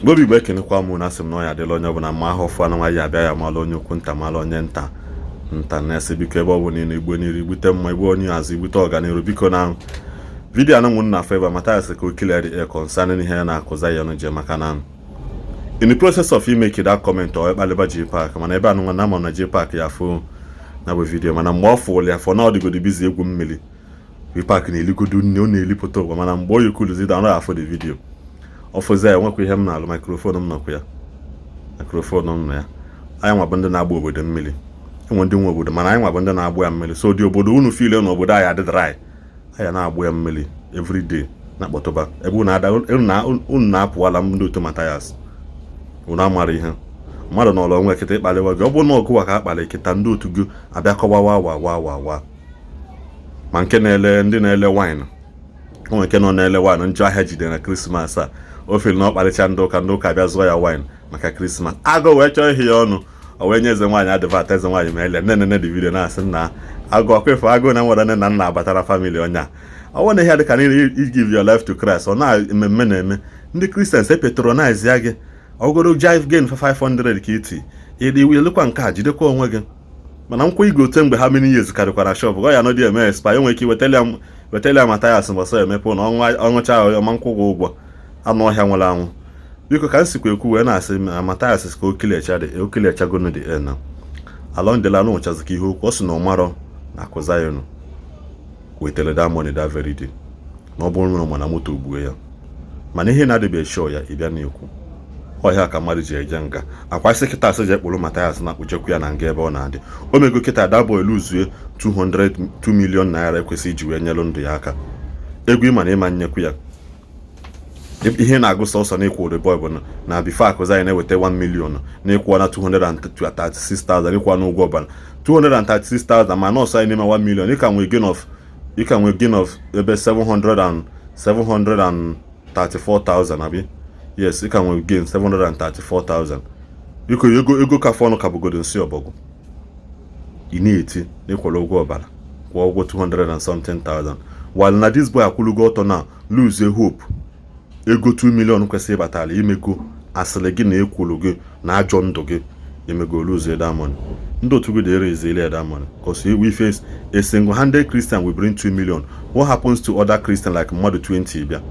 Igbo Igbo, ekenekwa m na asị m na ọ ya adịla onye ọbụla ma ahụ ọfụ anụ ya abịa ya mala onye ukwu nta mala onye nta nta na-esi. Biko, ebe ọ bụ niile igbo n'iru igbute mma, igbo onye azụ igbute ọganiru. Biko, na video anụ na afọ ebe Mathias ka o clear the air concerning ihe ya na-akụ Zion je, maka na in the process of imake that comment ọ kpalịba JPAC. Mana ebe anụ na ama na JPAC ya afụ na bụ video, mana mgbe ọ fụrụ ya fọ na ọ dịgodo busy egwu mmiri, JPAC na-eligodo nne, ọ na-elipụta ụwa. Mana mgbe o yikuluzi da ọ afụ the video ọfụzi ya, nwekwa ihe m na-alụ, microphone m nọkwa ya, microphone m nọ ya. Anyị nwa bụ ndị na-agba obodo mmiri, enwe ndị nwe obodo, mana anyị nwa bụ ndị na-agba ya mmiri. So dị obodo unu feel na obodo anyị adị dry, anyị na-agba ya mmiri everyday na-akpọtụba ebe unu na-apụwala m. Ndị otu Mathias, unu amara ihe mmadụ n'ọlọ onwe kịta ịkpaliwa gị. Ọ bụrụ na ọgụwa ka akpali kịta, ndị otu gị abịa kọwawa wa wa wa wa. Ma nke na-ele, ndị na-ele wine, o nwere nke nọ na-ele wine njọ ahịa jide na Christmas a. O feel na ọkparịcha ndị ụka, ndị ụka bịa zụọ ya wine maka Christmas. Agụ wee chọọ ihe ya ọnụ, o wee nye eze nwaanyị advert. Eze nwaanyị ma ele nne nene dị video na-asị nna agụ ọkwa agụ na nwere nne na nna abatara family onye a. Ọ bụrụ na ihe dị ka niile give your life to Christ, ọ na mmemme na-eme ndị Christians epatronize ya gị, ọgoro jive gain for 500 ka iti ịdị nke a, jidekwa onwe gị. Mana nkwa igote mgbe ha many years karịkwara shop gọ ya nọdị eme expire, enwere ike wetali ya Mathias mgbe ọsọ emepe na ọṅụcha ọma nkwụ gị ụgwọ anụ ọhịa nwere anwụ. Biko, ka m sikwa ekwu wee na-asị na Mathias ka o clearchagonu the air na along the line nwụchazi ka ihe okwu ọ sị na ọ marọ na akụ Zion wetara that money that very day, na ọ bụrụ na ọ ma na moto gbue ya. Mana ihe na-adịbeghị sure ya ịbịa na-ekwu ọhịa ka mmadụ ji eje nga akwa isi kịta asị je kpụrụ Mathias na akpụchekwu ya na nga ebe ọ na-adị. O mego kịta that boy losue 200 2 million naira ekwesị iji wee nyelụ ndụ ya aka. Ego ịma na ịma nyekwu ya ihe na-agụ sọsọ na ịkwụ the boy bụ na before akụ Zion na-eweta 1 million na ịkwụọ na 236,000, ịkwụọ na ụgwọ ọbara 236,000, ma nọọsụ anyị n'ime 1 million, ị ka nwee gain of ebe 700 and 734,000 abi. Yes, ị ka nwee gain 734,000. Biko, ego ka fọnụ ka bụgodo nsị ọbọgwụ ị na-eti na ịkwụrụ ụgwọ ọbara, kwụọ ụgwọ 200 and something thousand, while na this boy akwụlugo ọtọ na lose hope. Ego 2 million kwesịrị ịbatala imego asịrị gị na ekwuru gị na ajọ ndụ gị emego lose that money. Ndị otu gị dey raise that money, because if a single-handed Christian will bring 2 million, what happens to other Christian? Like mmadụ 20 bịa,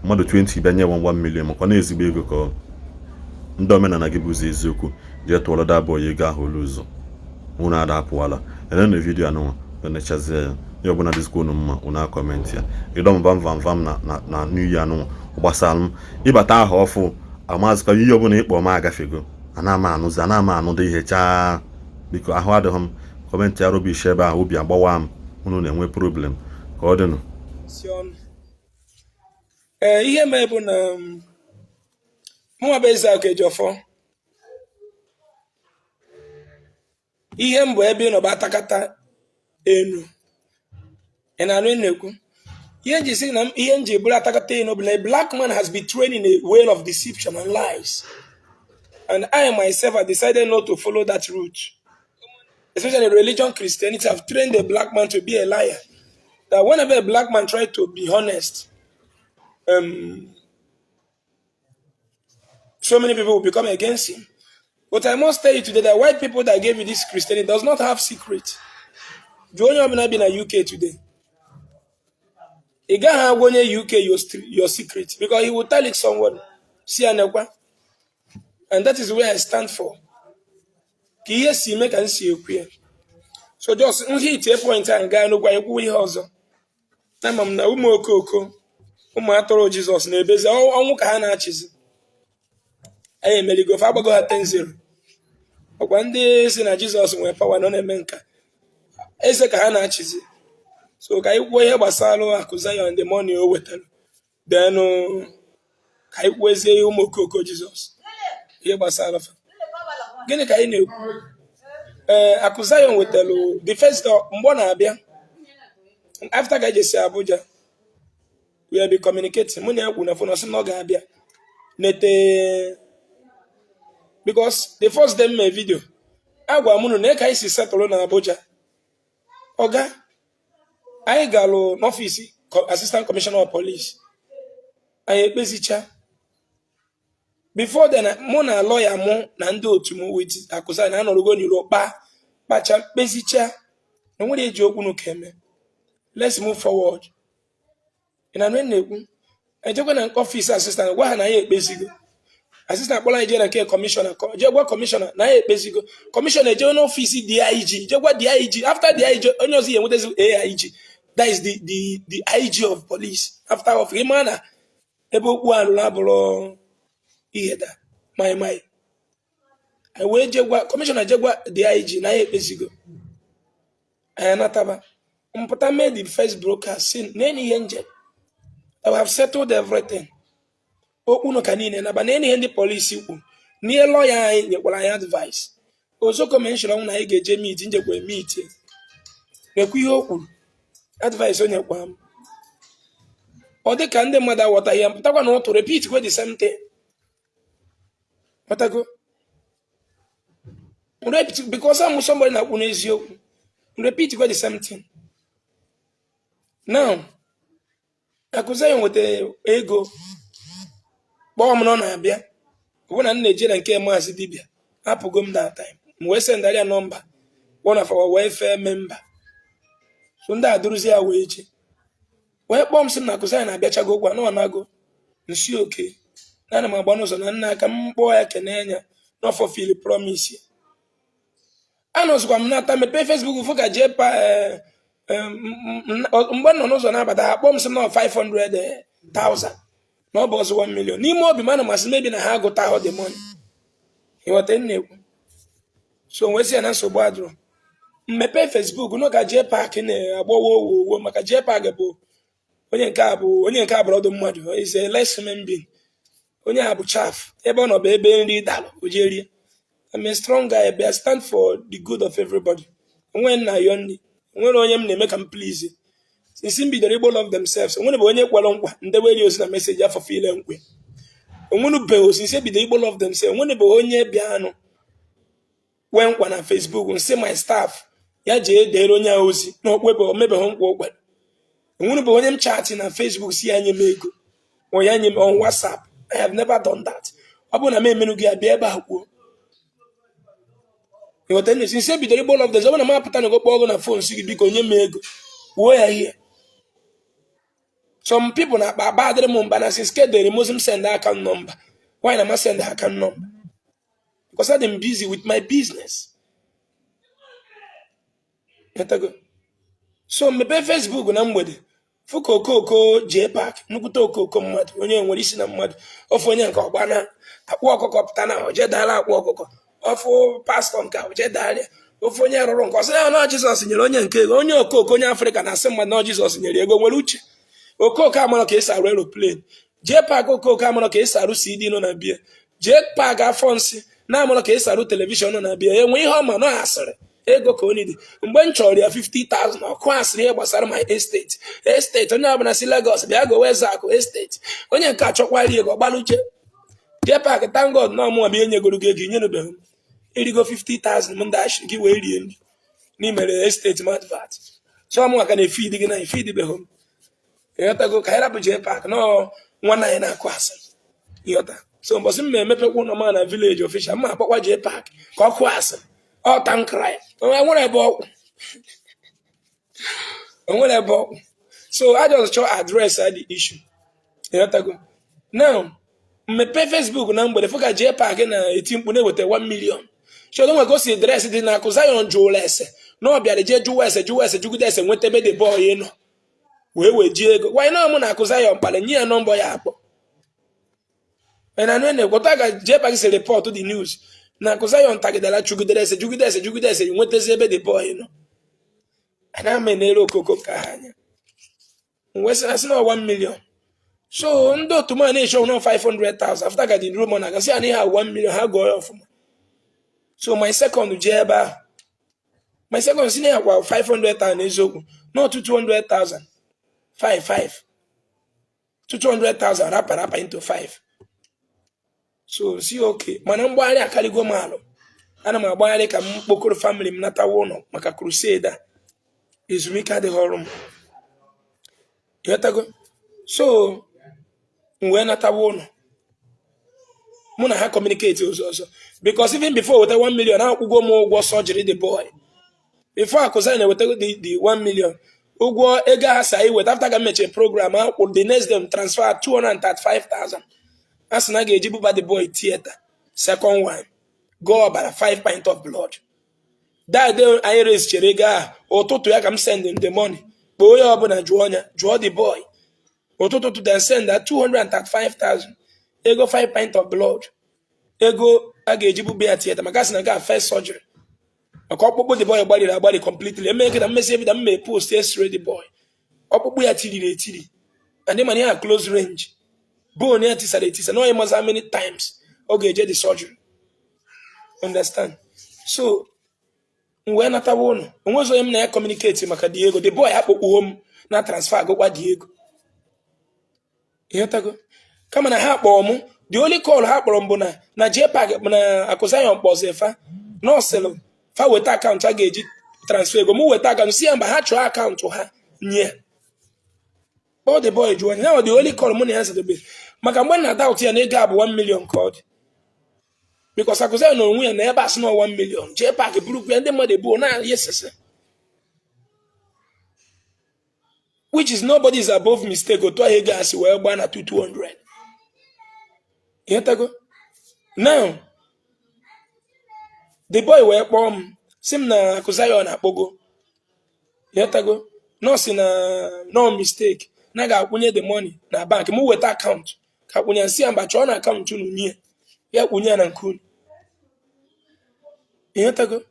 mmadụ 20 bịa nye 1 million, makwa na ezigbo ego ka ndị omenala gị bụzi eziokwu jee tụọrọ that boy ego ahụ ụzọ unu ada apụwala ele na video anụnwa enechazie ya. Ihe ọbụla dịzikwa unu mma, unu acomment ya. Ịdọmba mvam vam na new year anụnwa gbasara m ịbata aha ọfụ amazịkwa ihe ọbụla ịkpọ m agafego. Ana m anụzi, ana m anụdị ihe chaa. Biko, ahụ adịghị m. Comment ya rubbish ebe ahụ, obi agbawa m. Unu na-enwe problem ka ọ dịnụ. Si ọnụ ee, ihe mee bụ na mụnwa bụ Ezeaku Ejiofor. Ihe m bụ ebe ị nọ bụ atakata enu. Ị na-anụ ị na-ekwu ihe nji si na ihe nji bụrụ atakata enu bụ na a black man has been trained in a way of deception and lies, and I myself have decided not to follow that route, especially religion. Christianity have trained a black man to be a liar, that whenever a black man try to be honest, so many people will become against him. But I must tell you today that white people that gave you this Christianity does not have secret. Jụọ onye ọbụla bi na UK today. Ị gaghị agwa onye UK your secret because he will tell it someone. Si ya nekwa. And that is where I stand for. Ka ihe si eme ka m si ekwu ya. So just nha itie point a gaa n'okwu anyị kwuo ihe ọzọ. Ama m na ụmụ okoko, ụmụ atụrụ Jizọs na-ebezi ọnwụ ka ha na-achịzi. Anyị emerigo fa, agbago ha 10-0. Ọkwa ndị si na Jizọs nwere power na ọ na-eme nka eze ka ha na-achịzi. So ka anyị kwuo ihe gbasara akụ Zion, the money o wetara, then ka anyị kwuezie ihe ụmụ okoko Jizọs, ihe gbasara fa. Gịnị ka anyị na-ekwu? Ee, akụ Zion wetara the first mgbe ọ na-abịa, after ka anyị jesi Abuja, we have been communicating. Mụ na ya kwuru na phone, ọ sị na ọ ga-abịa nete, because the first day m mee video, agwa m unu na ka anyị si setụlụ na Abuja. Ọga anyị galụ n'ọfịs assistant commissioner of police, anyị ekpezicha. Before then, mụ na lawyer mụ na ndị otu m with Akụza na anọrọgo n'iro kpa kpacha kpezicha na nwere eji okwu n'ụka eme. Let's move forward. Ị na-anụ ihe m na-ekwu? Ejekwa na nke office assistant, gwa ha na ya ekpezigo. Assistant akpọrọ anyị jee na nke commissioner, jee gwa commissioner na ya ekpezigo. Commissioner ejewe n'office DIG, jee gwa DIG. After DIG, onye ọzọ ya enwetazi AIG, that is the IG of police. After of ịma na ebe okwu a lụrụ abụrụ ihe da mai mai. Anyị wee jee gwa commissioner, jee gwa DIG na ya ekpezigo. Anyị anataba mpụta mee the first broadcast, si na ihe nje I have settled everything. Okwu nụ ka niile naba na ihe ndị polisi kwu n'ihe lawyer anyị nyekwara anyị advice. Ozoko mention ọnwụ na anyị ga-eje meet, njekwa meet, nekwa ihe o kwuru, advice o nyekwa m. Ọ dị ka ndị mmadụ aghọtaghị ya. Mpụtakwa na ụtụ repeat kwe the same thing. Ghọtago? Repeat because I'm somebody na-akwu n'eziokwu. Repeat kwe the same thing. Now, Akụzayo nweta ego, kpọọ m na ọ na-abịa. Ọ bụ na m na-eje na nke maazị dibịa, apụgo m that time. M wee sendara ya number one of our welfare member. So ndị a duruzi ya wee je wee kpọọ m, sị m na Akụzayo na-abịachago gwa na ọ nago nsi oke na ana m agba n'ụzọ na nna aka m kpọọ ya kene ya n'ọfọ fili promise ya. Anọzikwa m nata, mepee Facebook, fụ ka jee pa mgbe m nọ n'ụzọ na-abata, ha kpọọ m sị m na 500,000 na ọ bụ ọzọ 1 million. N'ime obi m, ana m asị mebi na ha agụta the money. Ịghọta m na-ekwu? So wee sị ya na nsogbu adịrọ. Mmepe Facebook nọ ka jee park na-agbawa owo owo, maka jee park bụ onye nke a, bụ onye nke a bụrụ ọdụ mmadụ, is a less human being. Onye a bụ chaff, ebe ọ nọ bụ ebe nri dalụ o jee rie. I'm a strong guy, but I stand for the good of everybody. Onwe nna ayọ nri, onwere onye m na-eme ka m please. Since m bidoro Igbo Love Themselves, onwere bụ onye kwere nkwa ndewere ozi na message afọ file nkwe. Onwenubeghị since ebido Igbo Love Themselves, onwenubeghị onye bịanụ kwee nkwa na Facebook, nsị my staff ya jee dere onye a ozi na okpebe omebeghị nkwa o kwere. Onwenubeghị onye m chatị na Facebook si ya nye m ego or ya nye m on WhatsApp. I have never done that. Ọ bụrụ na m emerụ gị ya, bịa ebe a kwuo. Ịghọta nne? Since ebidoro Igbo Love Themselves, ọ bụrụ na m apụta na go kpọọ gị na phone si gị biko nye m ego, kwuo ya ihe. Some people na-akpa akpa adịrị m mba na since ke dere Muslim send account number. Why na ma send account number? Because I'm busy with my business. Ịghọtago? So mepee Facebook na mgbede, fụ ka okooko jee park, nnukwute okooko mmadụ, onye nwere isi na mmadụ ofe, onye nke ọgba na akpụ ọkụkọ pụta na oje dara akpụ ọkụkọ ofu, pastor nke oje dara ofu, onye rụrụ nke ọsị ya na Jizọs nyere onye nke ego. Onye okooko, onye Afrịka na-asị mmadụ na Jizọs nyere ego, nwere uche. Okooko amara ka esi arụ aeroplane. Jee park, okooko amara ka esi arụ CD nọ na bie. Jee park, afọ nsị na-amara ka esi arụ television nọ na bie. Enwe ihe ọma nọ asịrị ego ka onye dị. Mgbe m chọrọ ya 50,000, ọkụ asịrị ihe gbasara my estate, estate. Onye ọbụla si Lagos bịa gowe eze akụ estate. Onye nke achọkwara ego gbaluje. Jee park, thank God na ọmụnwa bụ ihe nyegoro gị ego, inyenubeghị m. Erigo 50,000 m ndị ashịrị gị wee rie nri n'imere estate m advert. So ọmụnwa ka na-efidi gị na efidibeghị m. Ịghọtago? Ka anyị rapụ jee park nọọ, nwanne anyị na-akụ asịrị. Ịghọta? So mbọsị m ma emepekwa ụlọ m na village official, m ma akpọkwa jee park ka ọ kụọ asịrị. Ọ tankra ya onwere ebe ọkwụ, onwere ebe ọkwụ. So I just chọọ address the issue. Ịghọtago? Now, mmepe Facebook na mgbede, fụ ka jee park na-eti mkpu na-eweta 1 million. Chiọdụ nwe ka o si address dị na akụ Zion jụrụ ese na ọ bịara jee jụwa ese, jụwa ese, jụgide ese, nweta ebe the boy nọ wee wee ji ego. Wanyị na mụ na akụ Zion kpara, nye ya number ya akpọ na anụ na-ekweta ka jee park si report the news na akụ Zion tagidere, chụgidere ese, jụgide ese, jụgide ese, nwetazi ebe the boy nọ. Ana m enere okoko ka ha anya wee sị asị na 1 million. So ndị otu m a na-eche ọnụ 500,000 after ka the rumor na-agasị ya na ihe a 1 million, ha gụọ ya ọfụma. So my second jee ebe ahụ, my second si na ya kwa 500,000 eziokwu, not 200,000, 5 5 200,000 rapa rapa into 5. So si okay, mana mgbagharị akarịgo m alụ. Ana m agbagharị ka m kpokọrọ family m natawa ụlọ maka crusade a. Ezumike adịghị ọrụ m. Ịghọtago? So m wee natawa ụlọ. Mụ na ha communicate ụzọ ọzọ, because even before weta 1 million, akwụgo m ụgwọ surgery the boy. Before Akụ Zion eweta the 1 million, ụgwọ ego ha si anyị weta after ka m mechie program, akwụ the next day m transfer 235,000 a sị na a ga-eji buba the boy theater, second one, go ọbara, 5 pint of blood. That day anyị raise ego ahụ, ụtụtụ ya ka m send him the money. Kpọọ onye ọbụla, jụọ ọnya, jụọ the boy. Ụtụtụ to then send that 235,000 ego, 5 pint of blood, ego a ga-eji bube ya theater, maka sị na nke a first surgery, maka ọkpụkpụ the boy gbariri agbari completely. Eme kịta mmesi ebido mme post x-ray the boy, ọkpụkpụ ya tiriri etiri, and ịma na ya close range, bone ya tisara etisa na onye mazi how many times ọ ga-eje the surgery, understand? So m wee natawa ụlọ, onwezi onye m na ya communicate maka the ego. The boy akpọkpuo m na transfer agụkwa the ego, ịghọtago? Kama na ha kpọọ mụ, the only call ha kpọrọ m bụ na JPAC na Akụ Zion kpọzi fa nọọsịlụ fa weta account a ga-eji transfer ego. Mụ weta account, si ya mba, ha chọọ account ha nye. Kpọọ the boy, jụọ ya. The only call mụ na ya zadobe, maka mgbe na doubt ya na ego a bụ 1 million ka ọ dị, because Akụ Zion na onwe ya na ebe a sị na 1 million, JPAC burukwu ya, ndị mmadụ ebuo na yesese, which is nobody is above mistake. Otu ahụ ego a si wee gbaa na 200, ịghọtago? Now the boy wee kpọọ m, sị m na Akụ Zion akpọgo, ịghọtago? Nọọsị na no mistake, na ga-akwụnye the money na bank, m weta account ka kwụnye. Nsị ya mba, chọọ na account unu nye ya, kwụnye ya na nke unu, ịghọtago?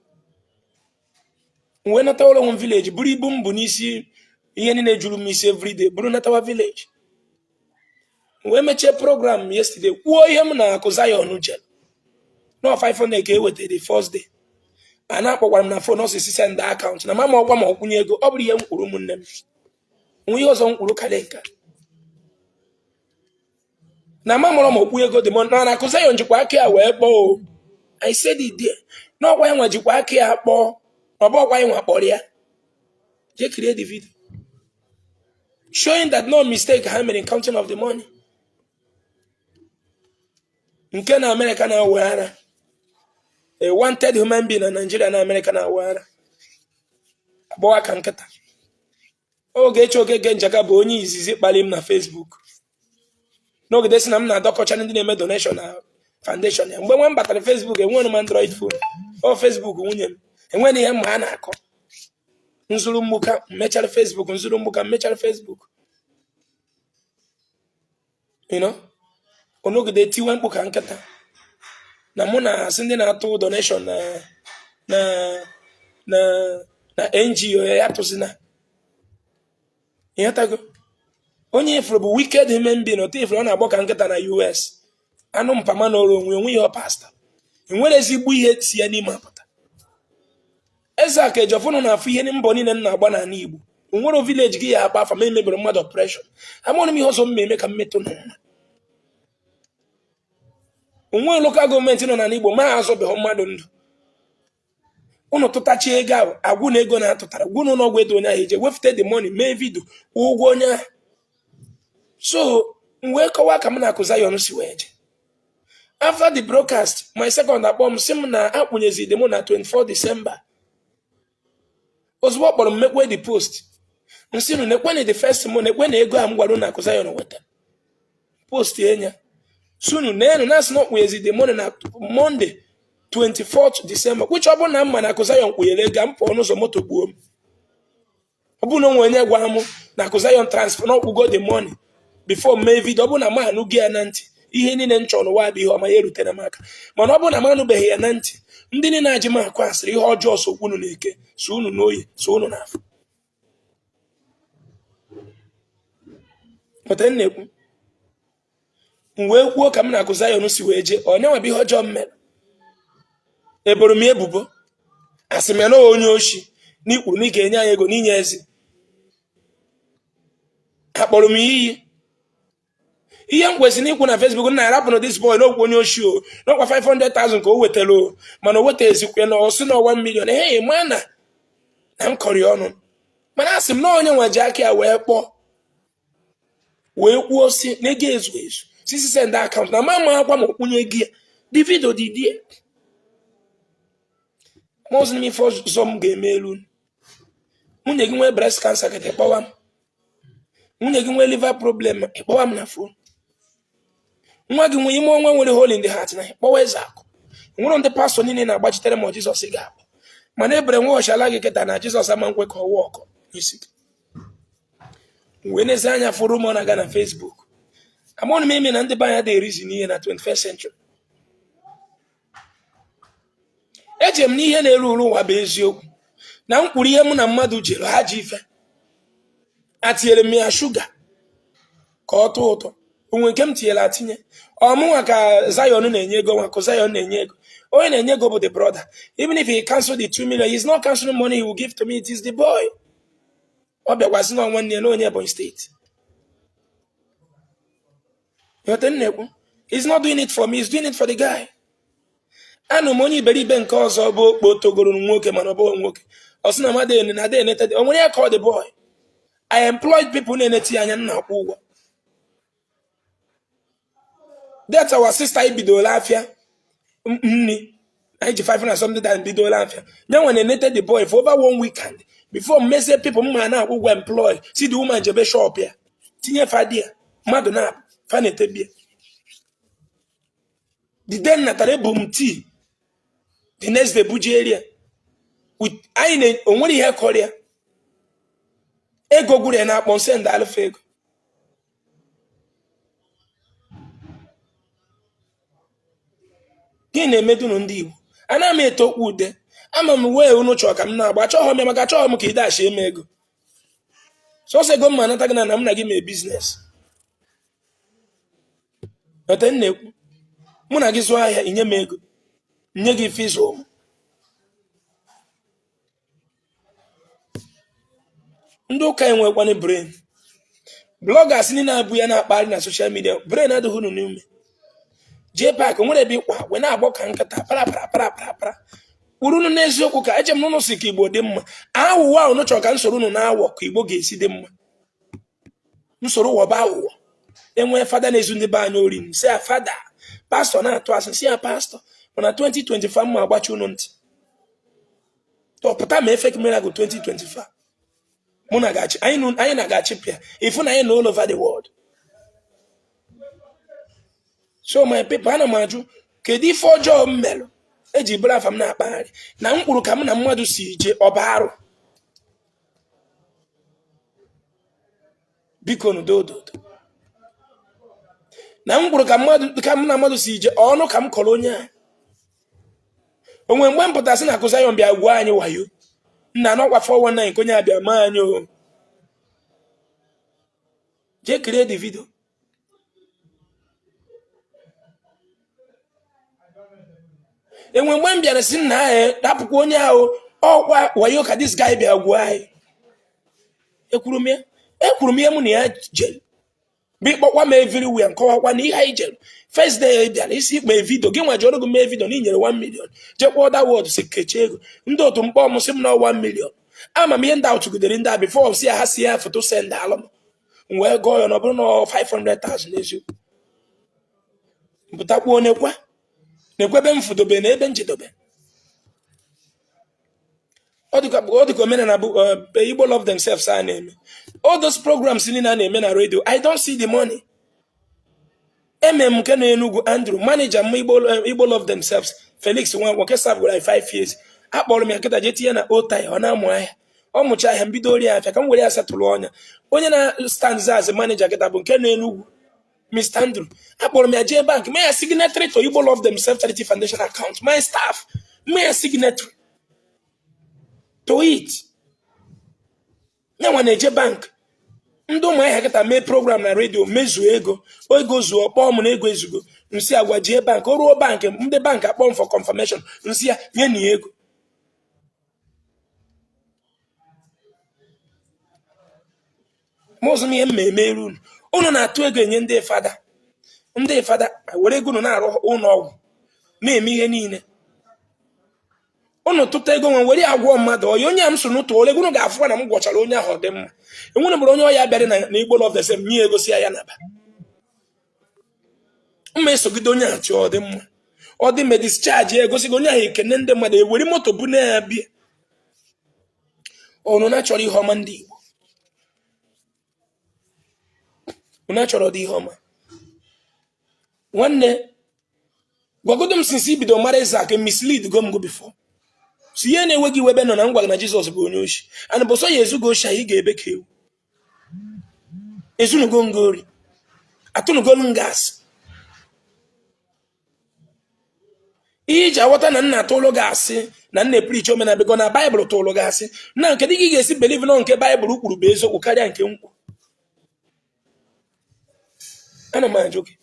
M wee natawara onwe m village, buru ibu m bụ n'isi, ihe niile juru m isi everyday, buru natawa village. M wee mechie program yesterday, kwuo ihe m na Akụ Zion jere nọ 500 ka e weta the first day. A na-akpọkwara m na phone, ọsịsị send account na mama ọgwa ma ọkwụnye ego. Ọ bụrụ ihe m kwuru, ụmụnne m, nwe ihe ọzọ m kwuru karịa nke a. Na ma mụrụ ma okwu ego dị m na Akụ Zion jikwa aka ya wee kpọọ o. I said it there n'ọkwa ya nwa jikwa aka ya kpọọ, na ọbụ ọkwa ya nwa kpọrọ ya. Jee kirie the video showing that no mistake ha mere in counting of the money. Nke na Amerịka na-awe ara, a wanted human being na Nigeria, na Amerịka na-awe ara agbọwa ka nkịta. Ogechi Okeke Njaka bụ onye izizi kpali m na Facebook n'ogede, si na m na-adọkọcha ndị na-eme donation na foundation ya. Mgbe nwa m batara Facebook, enwere m Android phone, ọ Facebook nwunye m, enwere ihe mma a na-akọ nzuru mgbuka mmechara Facebook, nzuru mgbuka mmechara Facebook. Onogide tiwe mkpu ka nkịta na mụ na-asị ndị na-atụ donation na NGO ya, ya tụzina, ịghọtago? Onye ifuru bụ wicked human being. Otu ifuru ọ na-agbọ ka nkịta na US, anụ mpama n'ọrụ onwe onwe ihe ọ pastọ enwere ezigbo ihe si ya n'ime apụta. Eze aka ejọfụnụ na-afụ ihe mbọ niile m na-agba n'ala Igbo. Onwere village gị ya akpa afa ma emebere mmadụ operation. Amụrụ m ihe ọzọ m eme ka m metụ n'ụwa. Onwere local government nọ n'ala Igbo ma azọbeghị mmadụ ndụ. Unu tụtachi ego ahụ, agwụ na ego na-atụtara gwụ n'ụlọ ọgwụ edo onye ahụ eje wefute the money, mee video, kwụọ ụgwọ onye ahụ. So m wee kọwaa ka m na Akụ Zion si wee je. After the broadcast, my second akpọ m, sị m na akpụnyezidi mụ na 24 December. Ozugbo ọ kpọrọ m, mekwe the post, nsị nụ nekwe the first m nekwe na ego a m gwara unu Akụ Zion weta, post enya sunu nenu na asị na ọkpụnyezidi money na Monday 24th December, which ọ bụrụ na mma na Akụ Zion kwụnyere ego m pụọ n'ụzọ, moto gbuo m. Ọ bụrụ na onwe onye gwa m na Akụ Zion transfer na ọkwụgo the money before mee video, ọ bụrụ na m anụghị ya na ntị, ihe niile m chọrọ n'ụwa bụ ihe ọma ya erutere m aka. Mana ọ bụrụ na m anụbeghị ya na ntị, ndị niile na-ajị m akụ asịrị ihe ọjọọ, so unu na-eke, so unu n'oyi, so unu n'afọ. Pụta m na-ekwu, m wee kwuo ka m na Akụ Zion si wee jee. Onye nwa bụ ihe ọjọọ m mere, eboro m ebubo, asị m ya na onye oshi n'ikwuru na ị ga-enye anyị ego n'inye ezi, akpọrọ m iyi. Ihe m kwesịrị ikwu na Facebook na arapụrụ this boy n'okwu onye oshi o n'ọkwa 500,000 ka o wetara o, mana o weta ezikwe na ọsị na 1 million. Ehe, ma na na m kọrọ ọnụ, mana asị m na onye nwe ji aka ya wee kpọọ, wee kwuo si na ego ezu ezu. Sị sị send account na ma ma akwa ma okpunye gị ya. The video dị there. Ma ọzọ n'ime ife ọzọ m ga-eme elu. Nwunye gị nwee breast cancer kịta ịkpọwa m. Nwunye gị nwee liver problem ịkpọwa m na phone. Nwa gị nwee ime ọnwa nwere hole in the heart na ịkpọwa eze akụ. Nwere ndị pastọ niile na-agbachitere ma Jizọs ga-akpọ. Mana ebere nwa ọchala gị kịta na Jizọs ama nkwe ka ọ wụọ ọkọ n'isi gị. Wee nezi anya fụrụ m ọ na-aga na Facebook. Amaghị m ime na ndị be anyị adịghị erizi n'ihe na 21st century. Eche m na ihe na-eru uru ụwa bụ eziokwu na m kwuru ihe mụ na mmadụ jere ha ji ife atinyere m ya shuga ka ọ tọọ ụtọ onwe nke m tinyere atinye ọmụnwa ka Zion na-enye ego nwa ka Zion na-enye ego onye na-enye ego bụ the brother. Even if he cancel the 2 million, he's not canceling money he will give to me. It is the boy. Ọ bịakwasị na nwanne ya na onye Ebonyi steeti. Ịghọta m na-ekwu? He's not doing it for me, he's doing it for the guy. Anụ m onye iberibe nke ọzọ bụ okpo togoro nwoke mana ọ bụghị nwoke. Ọ sị na mmadụ ene na ada enete o nwere ya ka ọ the boy. I employed people na-enete ya anya m na-akwụ ụgwọ. That's our sister ibidola afịa nni anyị ji 500 something that bidola afịa. Nye nwe na-enete the boy for over one weekend before mmezie people mma na-akwụ ụgwọ employ si the woman jebe shop ya tinye fa di ya mmadụ na fa na-etebie. The day m natara ebu m tii the next day buje area anyị na o nwere ihe kọrọ ya ego gwụrụ ya na-akpọ nsị ndị alụfa ego. Gịnị na-emedunu ndị Igbo? Ana m eto okwu ude ama m wee unu chọrọ ka m na-agba achọghọ m ya maka achọghọ m ka ị dashi eme ego sọsọ ego m ma anata gị na na m na gị mee business. Ete m na-ekwu mụ na gị zụọ ahịa inye m ego nye gị ife ịzụ ụmụ ndị ụka enwekwana brain. Bloggers niile abụ ya na-akpagharị na social media brain adịghị unu n'ume. Jee park nwere ebe ịkwa wee na-agbọ ka nkịta para para para para para kwuru unu n'eziokwu ka eche m na unu si ka Igbo dị mma. Aghụghọ ahụ unu chọrọ ka nsoro unu na-awọ ka Igbo ga-esi dị mma. Nsoro wọba aghụghọ enwee fada na-ezu ndị be anyị ori m sị ya fada pastọ na-atụ asị sị ya pastọ mana 2025 mma agbachi unu ntị tọpụta ma efek miracle 2025 mụ na gachi anyị na ga-achịpịa ifu na anyị na all over the world. So my people, ana m ajụ kedu ife ọjọọ m melụ eji bụrụ afa m na-akpagharị na m kwuru ka m na mmadụ si je ọba arụ. Biko n'udododo na m kwuru ka mmadụ ka m na mmadụ si je ọnụ ka m kọrọ onye a onwe mgbe m pụtasị na akụ Zion bịa gwuo anyị wayo nna n'ọkwa 419 nke onye abịa maa anyị o jee kirie the video. Enwe mgbe m bịara si nna anyị dapụkwa onye ahụ ọkwa wayo ka this guy bịa gwuo anyị. Ekwuru m ya ekwuru m ihe mụ na ya jere bụ ịkpọkwa m everywhere nkọwakwa na ihe anyị jere first day bịara isi ikpe video gị nwa ji ọrụ gị mee video na inyere 1 million jekwa other world si kechie ego ndị otu mkpọ m sị m na 1 million ama m ihe ndị ahụ tụgidere ndị a before si ya ha si ya foto send alụ m wee gụọ ya na ọ bụrụ na 500,000 n'eziokwu mpụtakwuo nekwa nekwa ebe m fụdobe na ebe m jidobe. Ọ dịka omenala bụ Igbo love themselves a na-eme all those programs niile a na-eme na radio. I don't see the money. Eme m nke na Enugu Andrew manager m Igbo love themselves Felix Nwankwo nke serve gwara 5 years akpọrọ m ya nkịta jee tinye na otai ọ na-amụ ahịa ọ mụcha ahịa mbido ori afịa ka m were ya setụlụ ọnya onye na stands as manager kịta bụ nke na Enugu Mr. Andrew akpọrọ m ya jee bank mee ya signatory to Igbo Love Themselves Charity Foundation account, my staff mee ya signatory to it. Nyanwa na-eje bank ndị ụmụahịa kịta mee program na redio mezuo ego ego zuo kpọọ m na ego ezugo nsị agwa jee bank o ruo bank ndị bank akpọ m for confirmation nsị ya nye na ya ego. Ma ọzọ m ihe m ma emerụ unu unu na-atụ ego enye ndị fada ndị fada were ego unu na-arụ ụlọ ọgwụ na-eme ihe niile unu tụta ego nwe were ya gwọọ mmadụ ọya onye a m so n'ụtụ ole ego unu ga-afụkwa na m gwọchara onye ahụ ọ dị mma enwere mgbe onye ọya bịara na Igbo Love Themselves nye ego si ya ya naba. Mma esogide onye a chọọ ọ dị mma, ọ dị mma, discharge ya, egosigo onye ahụ ekene ndị mmadụ, ewere moto bu na ya bịa. Ọnụ na chọrọ ihe ọma ndị Igbo, unu achọrọ dị ihe ọma. Nwanne, gwagodo m, since ibido mara Isaac, mislead go m go before, si ihe na-enwe gị iwe ebe nọ na ngwa na Jizọs bụ onye oshi, and bọsọ ya ezugo oshi, anyị ga-ebe ka ewu ezunugo ngori atụnugo ngas. Ihe iji aghọta na nna atụlụ gị asị na nna epreach omena bego na Baịbụl tụlụ gị asị na kedu ka ị ga-esi believe na nke Baịbụl kwuru bụ eziokwu karịa nke m kwuru? Ana m ajụ gị.